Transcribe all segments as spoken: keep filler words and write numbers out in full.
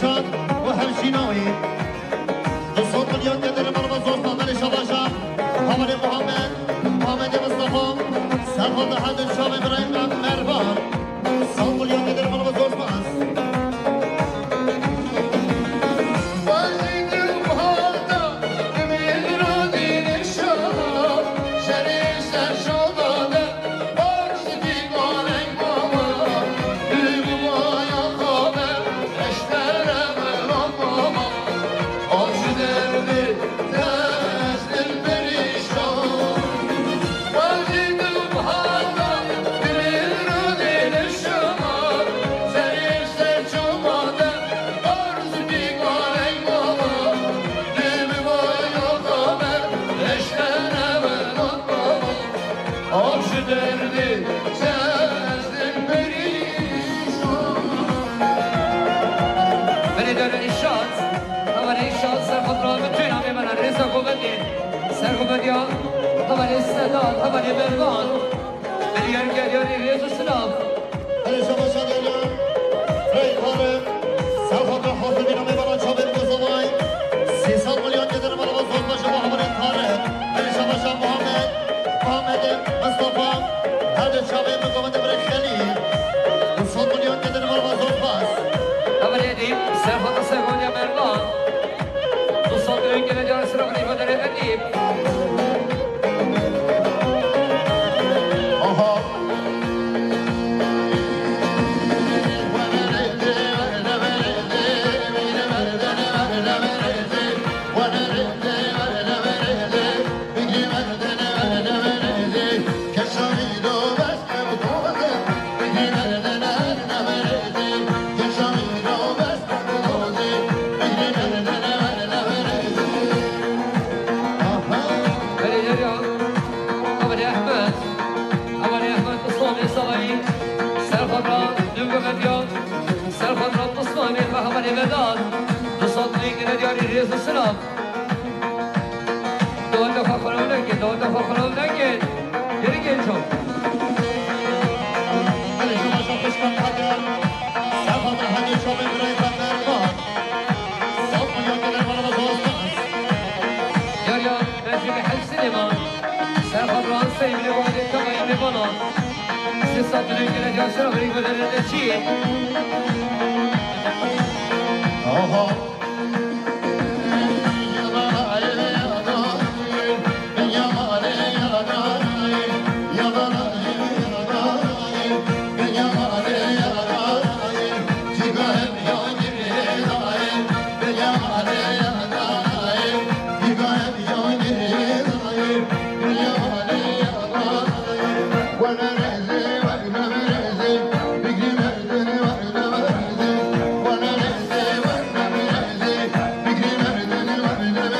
Şan û hevşîna wî. Du sed milyon gedir merhaba zor, Tamerê Şabaşa. Hamerê Muhammed, Muhammedê Mustafa. Serfa Dehedin Şamê Birayim Mervan. Sed milyon gedir merhaba zor spas. Av ji derdê çeştin perîşan. Belê dere Rîşat, hevalê Rîşat, serxwe bi ravê tûna bê me re rêza govendê. Serxwe vediya hevalê Sedat, hevalê Mervan. Belê yer gel yarê rêz û silav. Belê şabaşa geliyor. Rey Tarık. Serxwe bi hafizîna mêvana çavên Kozovay. Sê sed milyon gedir merhaba zor baş bo hevalê Tarık. Belê şabaşa Muhammed. Muhammed Mustafa. Her de çavên bi govendê birê Xelîl. Du sed milyon gedir merhaba zor spas. Hevalê Edîp. Serxwe bi Serxwe Mervan. Du sed milyon gedir merhaba zor spas. Aha. Belê Derya, Hevalê Ehmed, Hevalê Salayî, Serxwe bi Dûgumediya, Serxwe bi Pismanê ve hevalê Vedat, du sed milyon gedir yarê rêz û silav. Daweta xwe xiraw neke, daweta xwe xiraw neke. Geri gel çok. Belê şabaşa xwişka Kadir. Serxwe bi Hacî Şamê birayê xwe Mervan. Sed milyon gedir merhaba zor spas. Yar yar, Necîbê Hec Silêman. Serxwe bi Seyîdê Wadê Tevayî Mêvana. Sê sed milyon gedir yarê sira birî goderê de çi? Aha.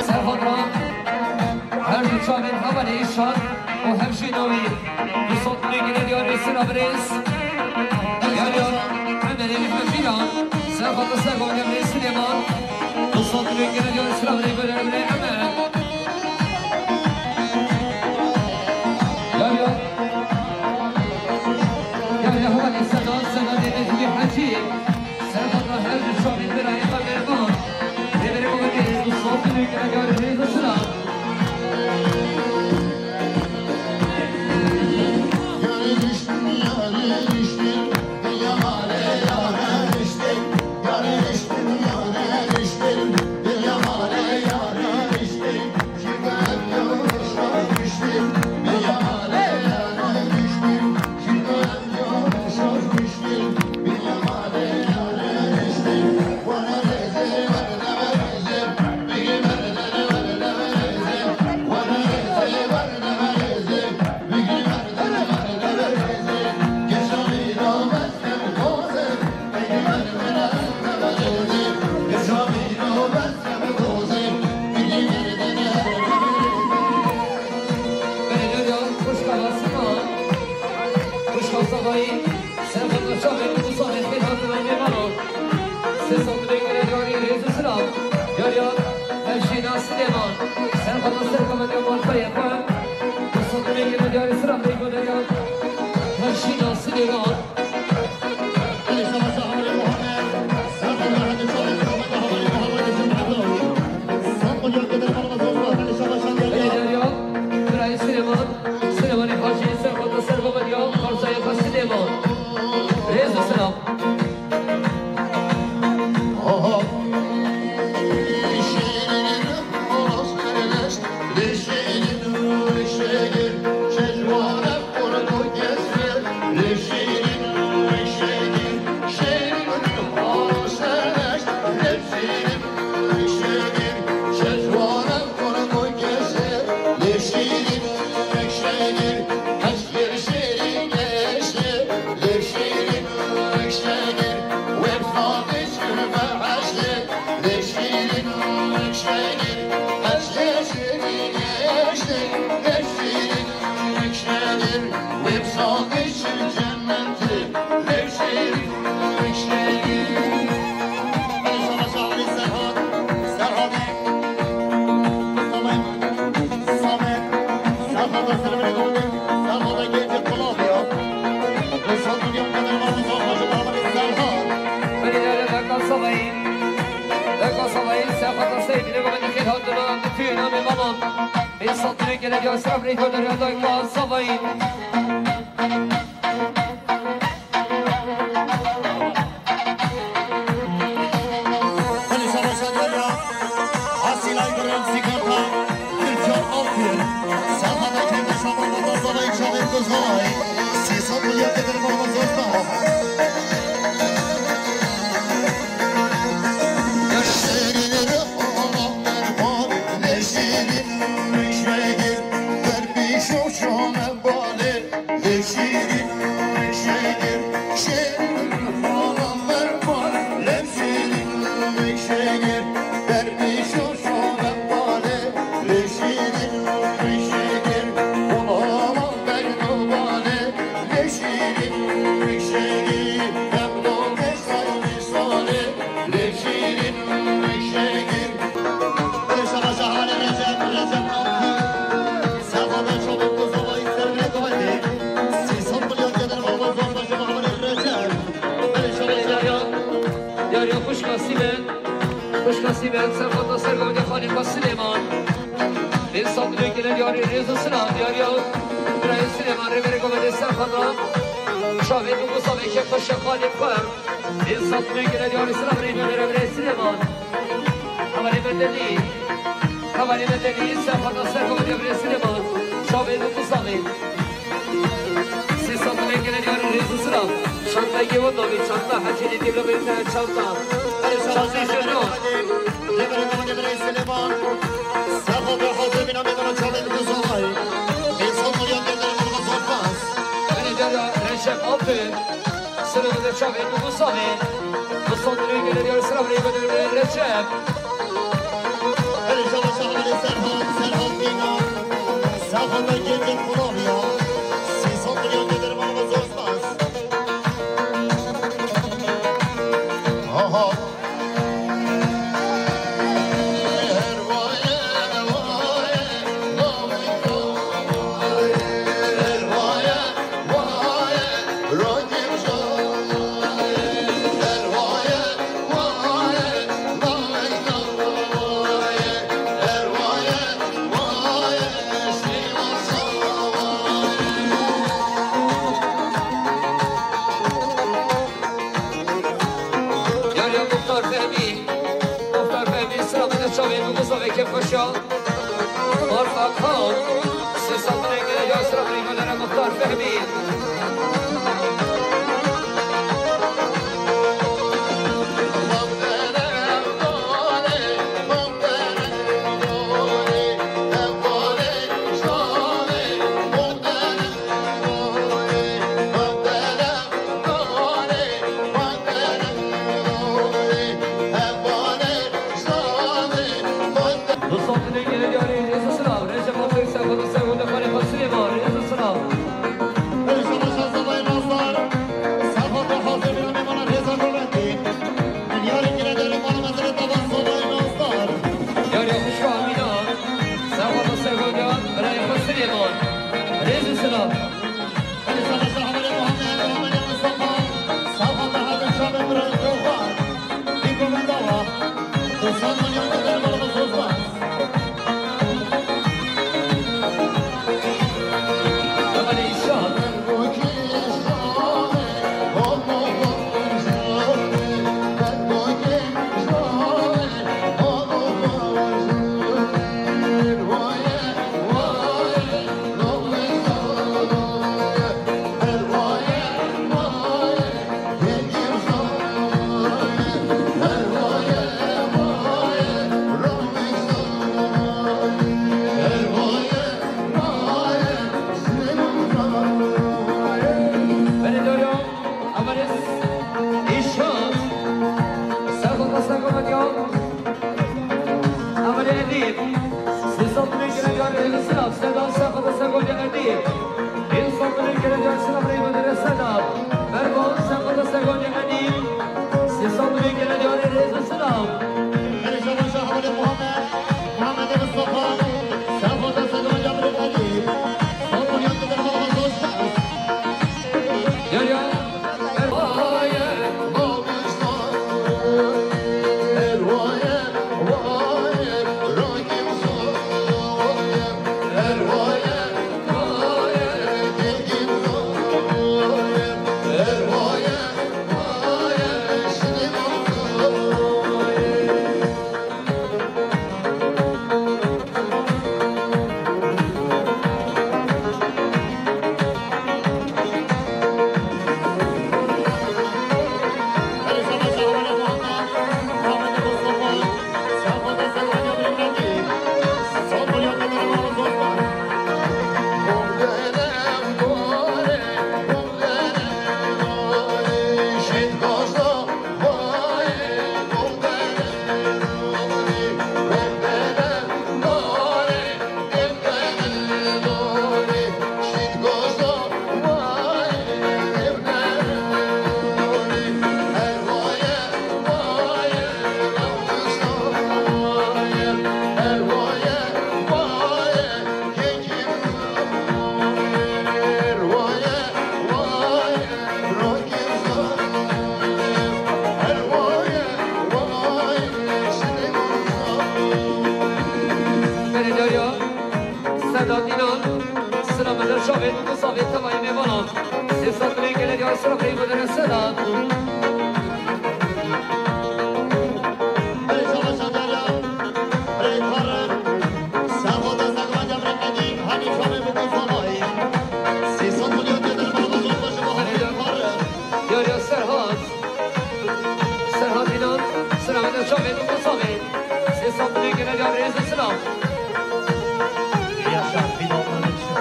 Serxwe bi her du çavên hevalê Îşan û hevjîna wî, du sed milyon gedir yarê sira birêz. Yar yar, Emerê Mehmet Bîran, Serxwe bi Serxwe Emrê Silêman, du sed milyon gedir yarê sira birêz, goderê birê Emer. Yar yar. Yar yar, hevalê Sedat, Sedatê Necîbê Hecî. Serxwe bi her du çavên birayê xwe Mervan. Rêberê Kovendê du sed milyon gedir yarê rêz û silav. Belediye Başkanı Sinan, Başkan Sabayı, Serxwe bi çavên û sazên xêr hatin mêvana. Sê sed milyon gedir yarê rêz û silav. Yar yar, Hevşîna Silêman. Serxwe bi Serxwe bi markayê xwe. Du sed milyon gedir yarê sira mêvana. Hevşîna Silêman. Belê şabaşa Hevalê Muhammed. Serxwe bi Hacî Şamê. Bine baba dixil hatuna, bütün amê malan. Bin satırı gele ya sıra bir ihbar ya da ya zavayı. Hadi şabaş hadi ya. Asilay Gürel Sigorta. Gülcan Altın. Sağda kendi şabanında zavayı çalır kızılay. Siz satın ya gelir baba zorba. Yarya xuşka Sîmen, xuşka Sîmen, serhata sergavê Xalîfa Silêman. Bin sat milyon gelen yarî rêz û silav, yarya birayê Silêman, rêberê govendê serhata. Çavê Nû Musavê kê xweşe Xalîf xwe. Bin sat milyon gelen yarî silav, rêberê birayê Silêman. Hevalê Medenî, hevalê Medenî, serhata sergavê birayê Silêman. Çavê Nû Musavê. Sê sed û yek gelen yarî rêz û silav. Çantayê wê navê çanta, hecî lê dîvla bê te çanta. Erê çanta jeno. Lê bere gavane bere Silêman. Serhata hazir bîna mêdana çavên Rûzavayê. Sê sed milyon gelen bana zor pas. Erê dera Recep Altın. Sırada çavên Rûzavê. Sê sed milyon gelen yarî silav rê gelen Recep. Erê çanta şahanê Serhat, Serhat bîna. Serhat da gêrgên Qur'an ya. Sê sed milyon gelen bana zor pas. Yarya Muxtar Fehmî, Muxtar Fehmî, sıra bide çavê Nû Musavê kê xweşa. Marfa Khan, sê sed milyon gelen yarî silav rê gelen Muxtar Fehmî. Dostlar, dilê gelê diyarê rêz û silav. Recep Atak, serhata sergavê Xalîfa Silêman, rêz û silav. Rêz û silav, Sabayê Nazdar. Serhata hazir bîna mêmana rêza govendê. Diyarê gelê diyarê mala mezrê tavan Sabayê Nazdar. Yarya xuşka Amîna. Serhata sergavê birayê xwe Silêman. Rêz û silav. Benê Dorya, Amaris, Îşan, Serhat Aslan Komedya, Amir Edîb, sê sed milyon gelen yarî rêz û silav, Sedam, Serhat Aslan Komedya Edîb, bin sed milyon gelen yarî silav rê gelen Sedam, Mervan, Serhat Aslan Komedya Edîb, sê sed milyon gelen yarî rêz û silav. Erê şabaş Ahmet Muhammed, Muhammed Mustafa, Serhat Aslan Komedya Edîb, sed milyon gelen yarî rêz û silav. Yarya. Sira Bey Badere Sedat. Yariya Serhat. Serhat Înan. Sira Bey Çavê Dukusavê. Sê sed milê gene ya rêz û silav. Yaşa, bir de onların için.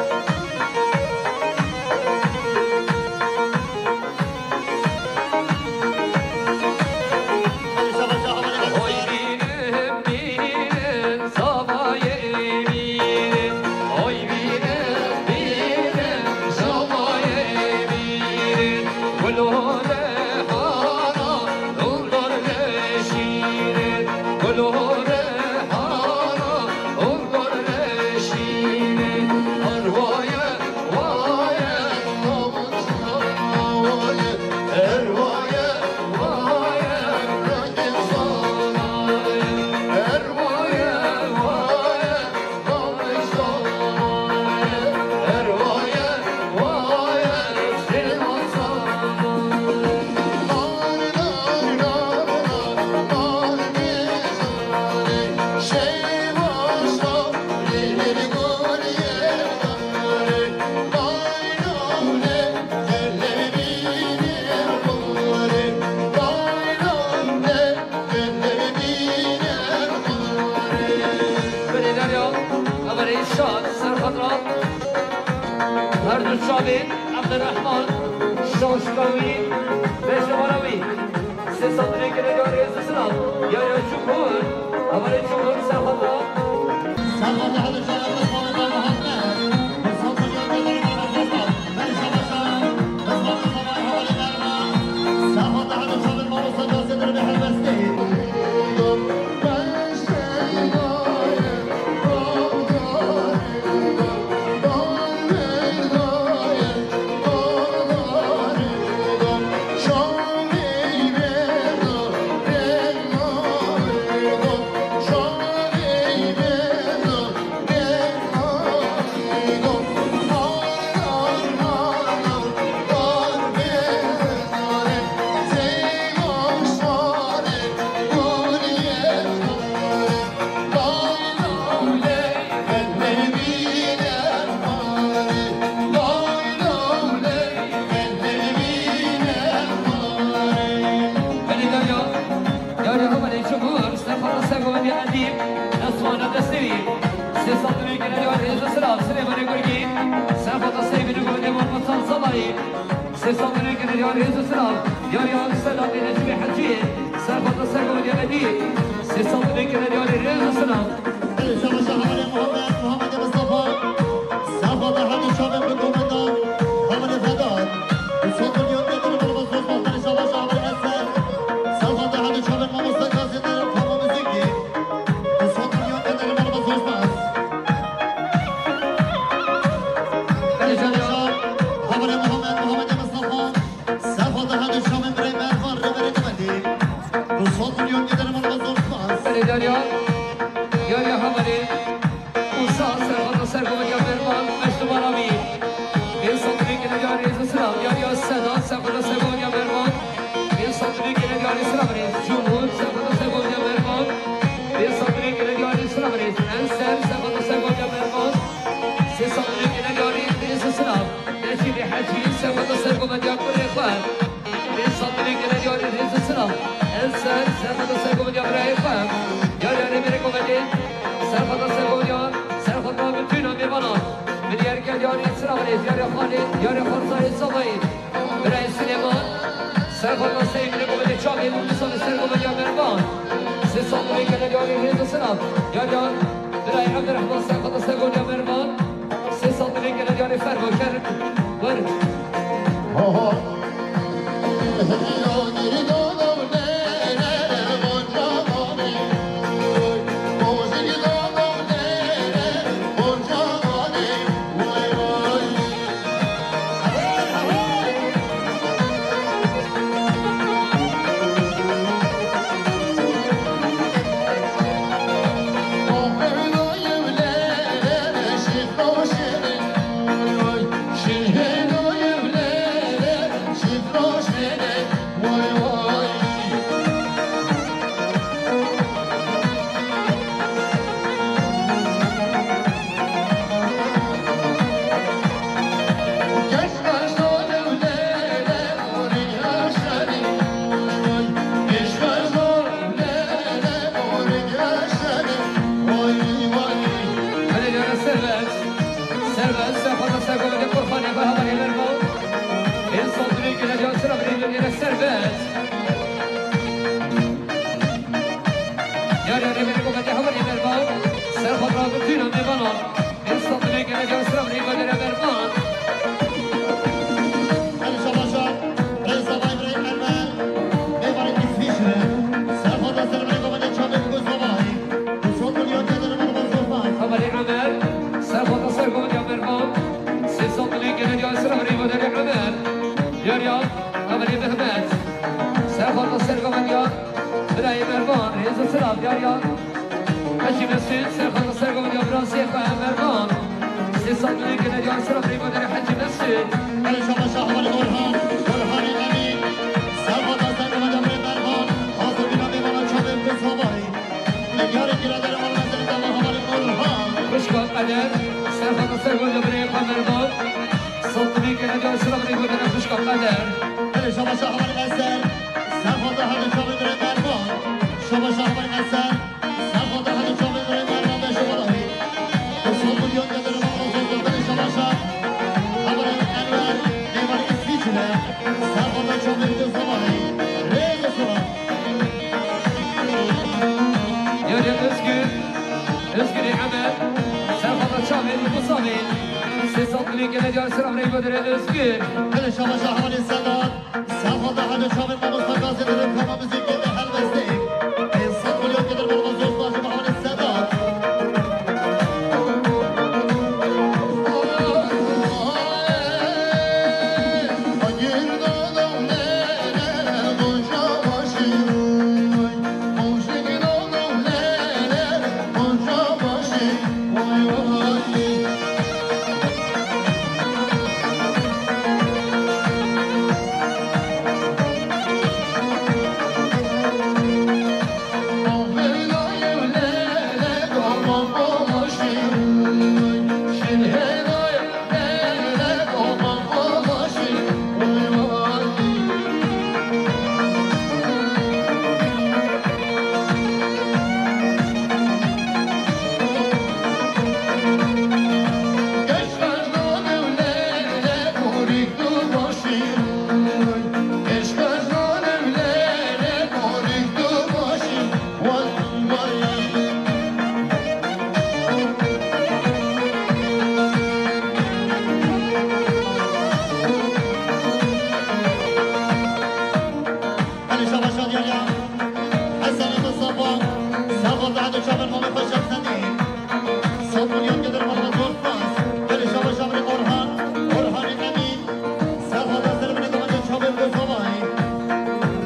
Belê Derya, hevalê Şad, Serhat Ram, her du çavên Ebdurrahman, Şaş Kawî, Beşe Marawi. Sê sed milê gene ya rêz û silav. Ya ya Cumhur, hevalê Cumhur, Serhat Ram. Belê Derya, Derya hevalê Cumhur, Serhat Sergoviya Edîb, Esmana Destewî. Sê sed milê gene ya rêz û silav, Silêmanê Gurgî, Serhat Seyvî Gurgî, Muhammed Salsalayî. Sê sed milê gene ya rêz û silav, Derya Sedatê Necîbê Hecî, Serhat Sergoviya Edîb. Sê sed milê gene ya rêz û silav. Şabaşa hevalê Muhammed, Muhammedê Mustafa. Serhat Hadi Çavên bi komenda, hevalê Vedat. Sê sed milyon gene ya rêz û silav, şabaşa hevalê Eser. Serhat Hadi Çavên mamoste Gazî de, tamam zikî. Sê sed milyon gene ya rêz û silav. Belê Derya. Hevalê Muhammed, Muhammedê Mustafa. Serhat Hadi Çavên birê Mervan, rêberê Demedî. Sê sed milyon gene ya rêz û silav. Belê Derya. Derya hevalê Musa, Serhat Sergoviya Mervan, Meştu Marawi. Sê sed milê gene ya rêz û silav. Derya Sedat, Serhat Sergoviya Mervan. Sê sed milê gene ya rêz û silav. Cumhur, Serhat Sergoviya Mervan. Sê sed milê gene ya rêz û silav. Enser, Serhat Sergoviya Mervan. Sê sed milê gene ya rêz û silav. Necîbê Hecî, Serhat Sergoviya kurê xwe. Sê sed milê gene ya rêz û silav. Enser, Serhat Sergoviya birayê xwe. Derya rêberê komedê. Serhat Sergoviya, Serhat Sergoviya, bütün mêvana. Milyar gel ya rêz û silav, Derya Xalê, Derya Xalzayê Savayê. Birayê Silêman, Serhat Seyîd, Rêkovê Çavê, Musa Sergoviya Mervan. Sê sed milê gene ya rêz û silav. Derya, birayê Ebdurrahman, Serhat Sergoviya Mervan. Sê sed milê gene ya rêz û silav. Wer. Yarê rêveberiya komedî hevalê Mervan, ser xwe ragirtina mêvanan. Êsta dilê gelek ya sira rêveberiya Mervan. Hadi şabaşa, rêza bay birayê Enver, mêvanê Îsvîçre. Ser xwe da ser rêveberiya çavê Gozovayê. Hevalê Emer, ser xwe da ser komedîya Mervan. Sê sed dilê gelek ya sira rêveberiya Emer. Yar ya, hevalê Mehmet. Ser xwe da ser komedîya Birayê Mervan, rêz û silav, yar ya. Hecî Mesûd, ser xwe da ser gavên ya birasê xwe Mervan. Sê sed milyon gele ya sira birê goderê Hecî Mesûd. Belê şabaşa hevalê Orhan, Orhanê Emîn. Ser xwe da ser gavên ya birê Mervan. Hazir bîna mêvana çavê Rêz Havayî. Diyarê biraderê mal mezelê dava hevalê Orhan. Xwişka Qeder, ser xwe da ser gavên ya birê xwe Mervan. Sed milyon gele ya sira birê goderê xwişka Qeder. Belê şabaşa hevalê Eser. Ser xwe da her du çavên birê Mervan. Şabaşa hevalê Eser. Ser xwe da her du çavên birê Mervan de ji bo dahî. Sed milyon gele ya birê Mervan zor da belê şabaşa hevalê Enver. Mêvanê Îsvîçre. Ser xwe da çavên birê Zomahî. Rêz û silav. Yare Özgür, Özgürê Emer, ser xwe da çavên û savên. Sê sed milyon gele ya sira birê goderê Özgür. Belê şabaşa hevalê Sedat. Ser xwe da her du çavên mamosta Gazê de rêkama muzîkê de helbestê. Pênc sed milyon gele ya birê Mervan zor da ji bo hevalê Sedat. Belê şabaşa diyar ya. Hesenê Mistefa. Ser xwe da her du çavên mamê xwe Şemsedîn. Sed milyon gele ya birê Mervan zor spas. Belê şabaşa birê Orhan. Orhanê Emîn. Ser xwe da ser binê komedîya çavê Rêz Havayî.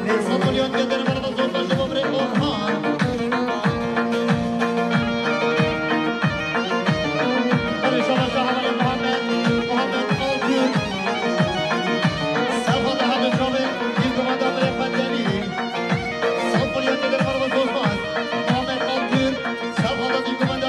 Pênc sed milyon gele ya birê Mervan zor spas ji bo birê Orhan. Belê şabaşa hevalê Muhammed, Muhammed Altun. Ser xwe da her du çavên dîkûmanda birê Xwendevî. Sed milyon gele ya birê Mervan zor spas. Muhammed Altun, ser xwe da dîkûmanda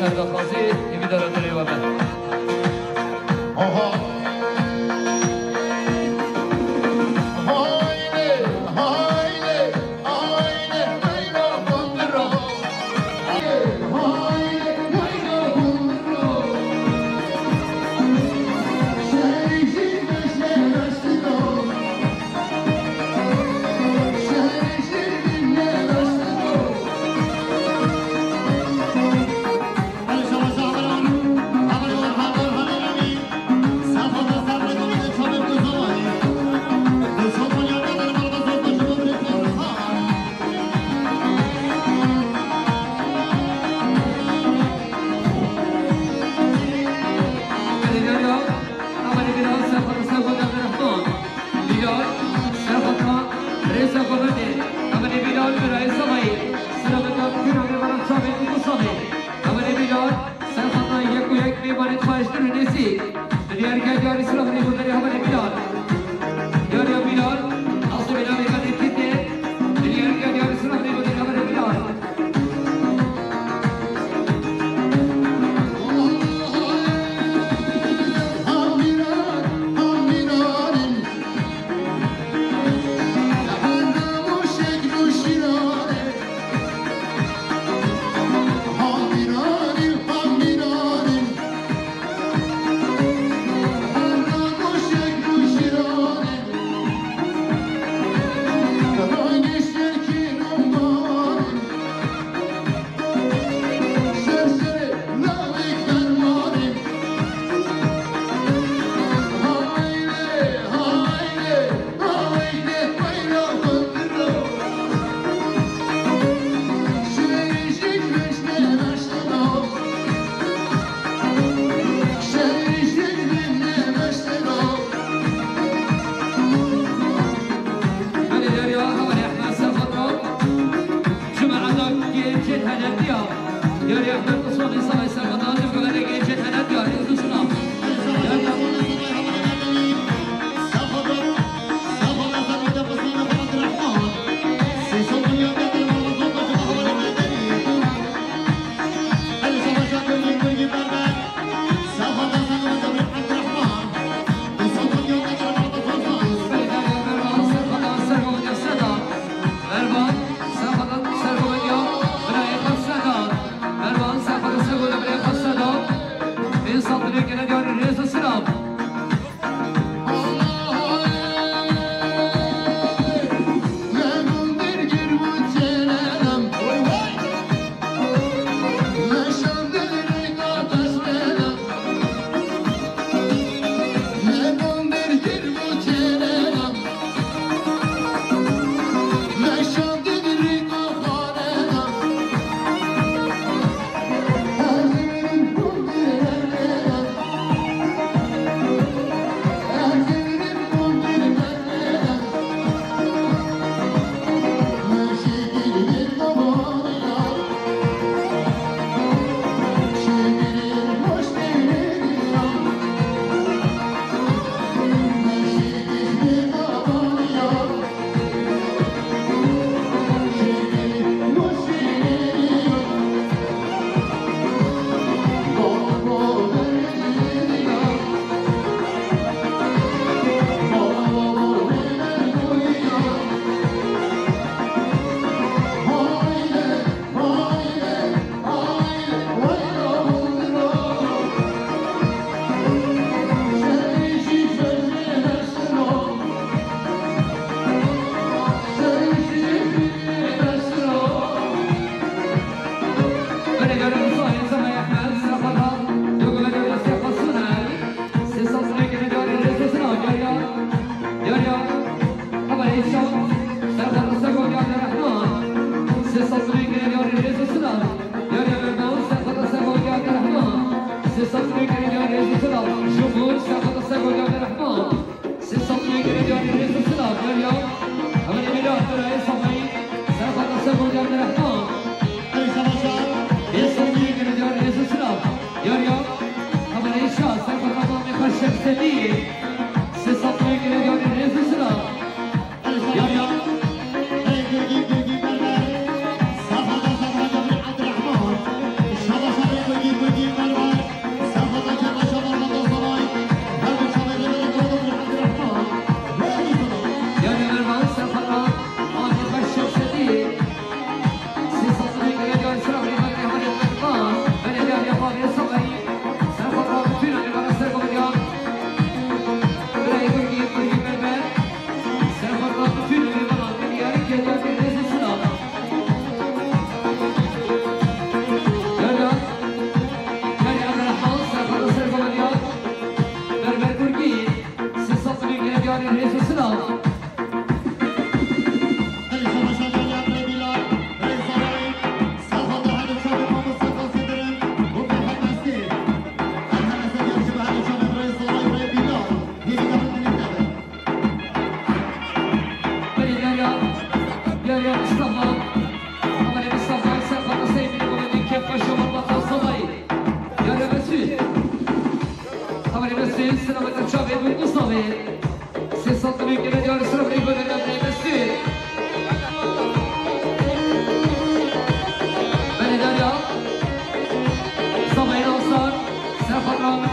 Daxwazî hêvîdara dilê we be. Serxeta yek û yek mêvanên xweştir û nêzîk. Dinyarke diyarî silav rê û derê hevalê Bilal. Diyariya Bilal, asê bê navê Kadir Kîtê. Dinyarke diyarî silav rê û derê hevalê Bilal.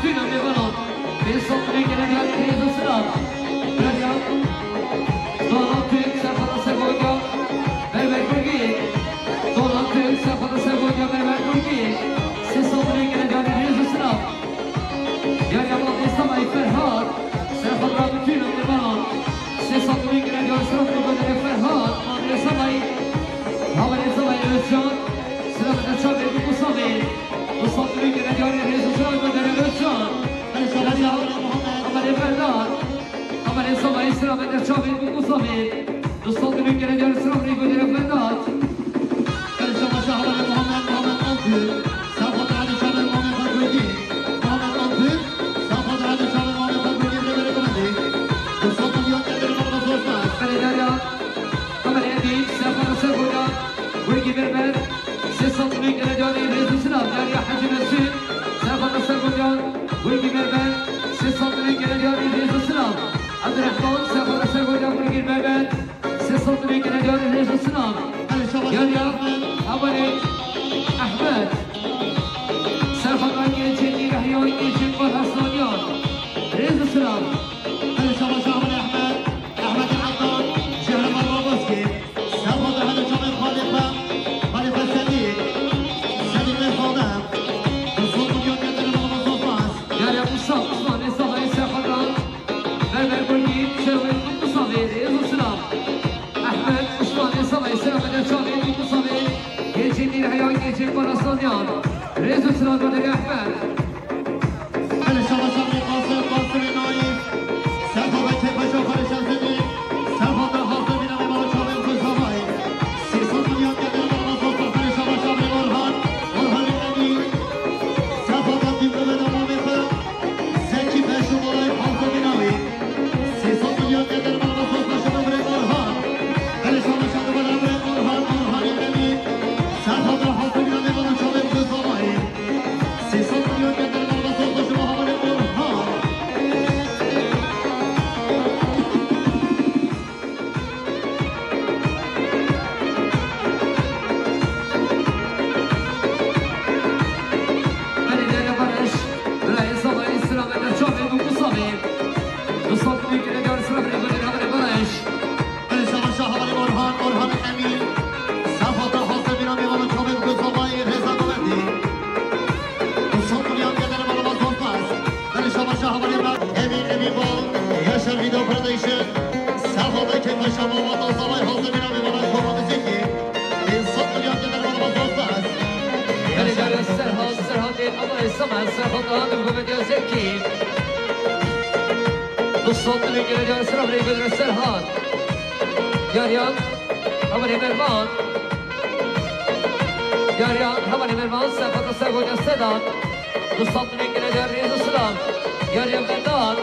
Tîna mêvanan, pênc sed milyon gene diyarî rêz û silav. Derya, Donald Türk, serfada sergoya, Berber Gurgî. Donald Türk, serfada sergoya, Berber Gurgî. Sê sed milyon gene diyarî rêz û silav. Derya, Mal Êsamay Ferhat, serfada tîna mêvanan. Sê sed milyon gene diyarî silav, Berber Ferhat, Mal Êsamay. Haber Êsamay Özcan, silav da çavê bu kusamê. Du sed milyon gene diyarî rêz û silav, Berber Özcan. Derya, Haber Ferhat. Haber Êsamay, silav da çavê bu kusamê. Du sed milyon gene diyarî silav, Berber Ferhat. Belê şabaş Haber Muhammed, Muhammed Altun. Serfada hadi çavê Muhammed Fatmagî. Muhammed Altun. Serfada hadi çavê Muhammed Fatmagî, Berber Gurgî. Du sed milyon gene diyarî Berber Fatmagî. Belê Derya. Haber Emîn, serfada sergoya, Gurgî Berber. Sê sed milyon gene diyarî rêz û silav, Derya Hecî Mesûd. Serfada sergoya, Gurgî Berber. Sê sed milyon gene diyarî rêz û silav. Abdurrahman, serfada sergoya, Gurgî Berber. Sê sed milyon gene diyarî rêz û silav. Derya, Haber Ehmed. Serfada gencê Dîrehya, gencê Barhasnaniyan. Rêz û silav. Belê şabaş Ehmed, Ehmed. Ehmed Adnan, Cehre Barbaboski. Serfada hadi çavê Xalîfe, Xalîfe Sedî. Sedî Meyxane. Du sed milyon gene diyarî Berber Fatmagî. Derya, Musa Osman, Êsamay, serfada. Berber Gurgî, çavê bu kusamê, rêz û silav. Ehmed Osman, Êsamay, serfada çavê bu kusamê. Gencê Dîrehya, gencê Barhasnaniyan. Rêz û silav, Derya Ehmed. Belê şabaş Qasim, Qasim Naîf. Serfada keyfa şaxarê şazedî. Serfada hazir bîna mêvana çavê xwe zavayî. Sê sed milyon gene diyarî Berber Fatmagî. Belê şabaş Orhan, Orhan Emîn. Serfada dîvre veda mamê xwe. Zekî Beşo Moray hazir bîna wî. Sê sed milyon gene diyarî Berber Fatmagî, şabaş Orhan. Belê şabaş Orhan, Orhan Emîn. Serfada hazir bîna mêvana çavê xwe zavayî. Sê sed milyon gene diyarî Berber Fatmagî, şabaş Orhan. Belê Derya Barış, birayê Sabayê, silav da çavê bu kusamê. Du sed milyon gene diyarî silav, Berê Barış. Belê şabaş Haberê Orhan, Orhan Emîn. Serfada hazir bîna mêvana çavê bu kusamê, rêza govendî. Du sed milyon gene diyarî Berê Barış. Belê şabaş Haberê Emîn, Emîn Bal, Yaşar Video Production. Serfada keyfa şama, Vatan Sabay hazir bîna mêvana şama muzîkî. Pênc sed milyon gene diyarî Berê Barış. Belê Derya Serhat, Serhatê Abayê Samayê, Serfada hadi bu komedya zevkî. Du sed milyon gene diyarî silav, Berê Barış Serhat. Diyarî Haberê Mervan. Diyarî Haberê Mervan, serfada sergoya Sedat. Du sed milyon gene diyarî rêz û silav. Diyarî Vedat.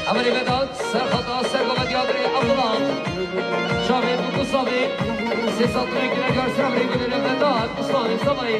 Haberê Vedat, serfada sergoya Berê Abdullah. Çavê bu kusamê. Sê sed milyon gene diyarî silav, Berê Vedat. Kusamê Sabayê.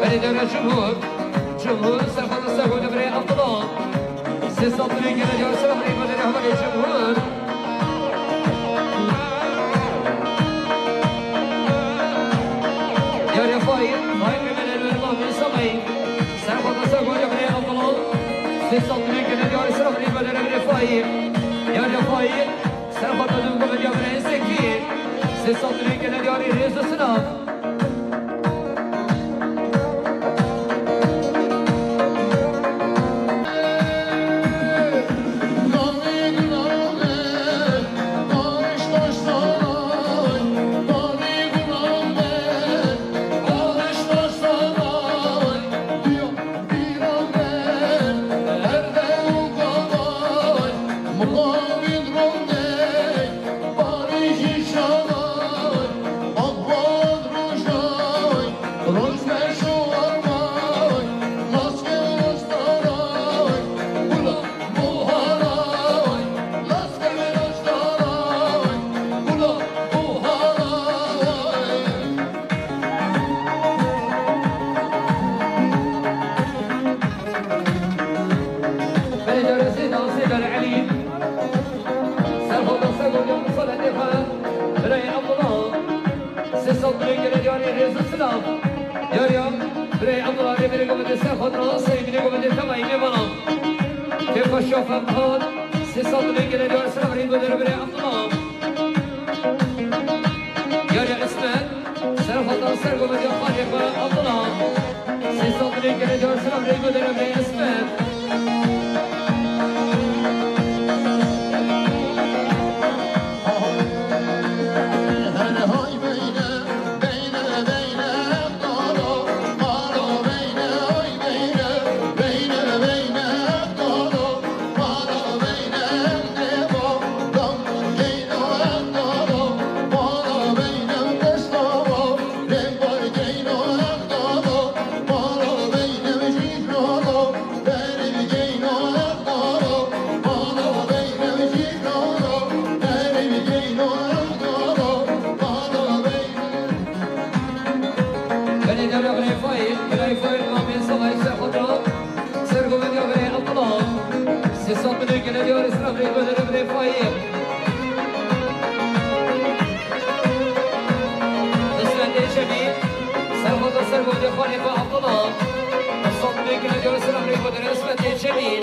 Belediye Cumhur, Cumhur, serfada sergoya Berê Abdullah. Sê sed milyon gene diyarî silav, Berê Cumhur. Diyarî Faîl, Faîl Mehmet Elmer Mahmut Samayî. Serfada sergoya Berê Abdullah. Sê sed milyon gene diyarî silav, Berê Faîl. Diyarî Faîl. Serfada dû komedya Berê Zekî. Sê sed milyon gene diyarî rêz û silav. Serê binê govendê Femayî mêvana. Kêfa şafa hat. Sê sal binê gele diyar selam rê goderê birê Abdullah. Yarê İsmet. Serhata ser govendê xalê xwe Abdullah. Sê sal binê gele diyar selam rê goderê birê İsmet. Belê dewle birê Faîz, birayê Faîz, mamê Salay Serxota, ser govendê birê Abdullah. Sê sal binê gele diyarê selam rê goderê birê Faîz. Ismetê Çemî, Serxota ser govendê xalê xwe Abdullah. Sê sal binê gele diyarê selam rê goderê Ismetê Çemî.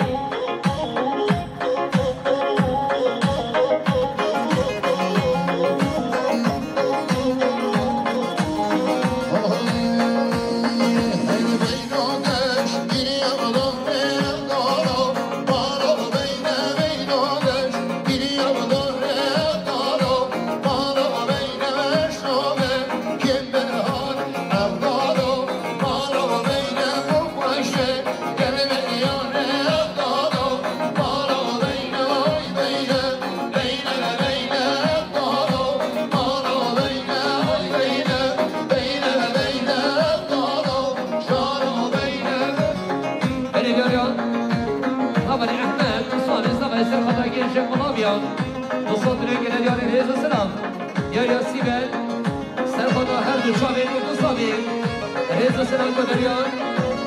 Belê diyariya Havalê Ehmed, Usmanê Zava Serxota Gençek Molaviya. Nusrat Rêgele diyarê rêz û selam. Diyariya Sîbel, Serxota her du çavên û du savên. Rêz û selam goderiya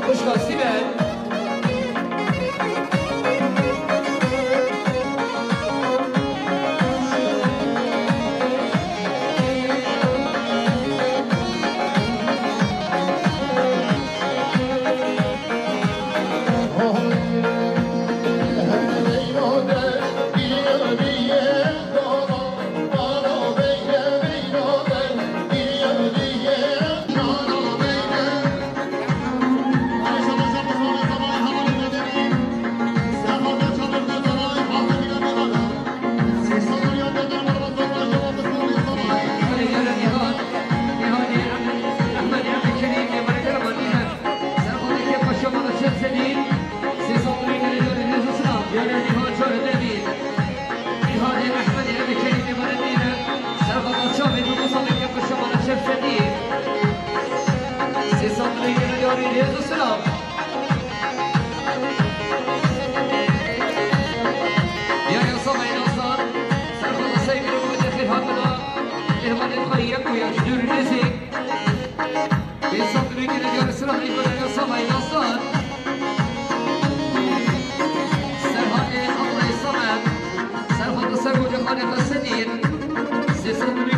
xwişka Sîbel. Mêhmanên xwe yek û yek ji dûr û nêzîk. Bê sed û newî gele diyarê Silav Rêkber ya Samayê Nasar. Serhalê Abdulay Samed. Serhalê Sergocê Xalê Xesenîn. Sê sed û newî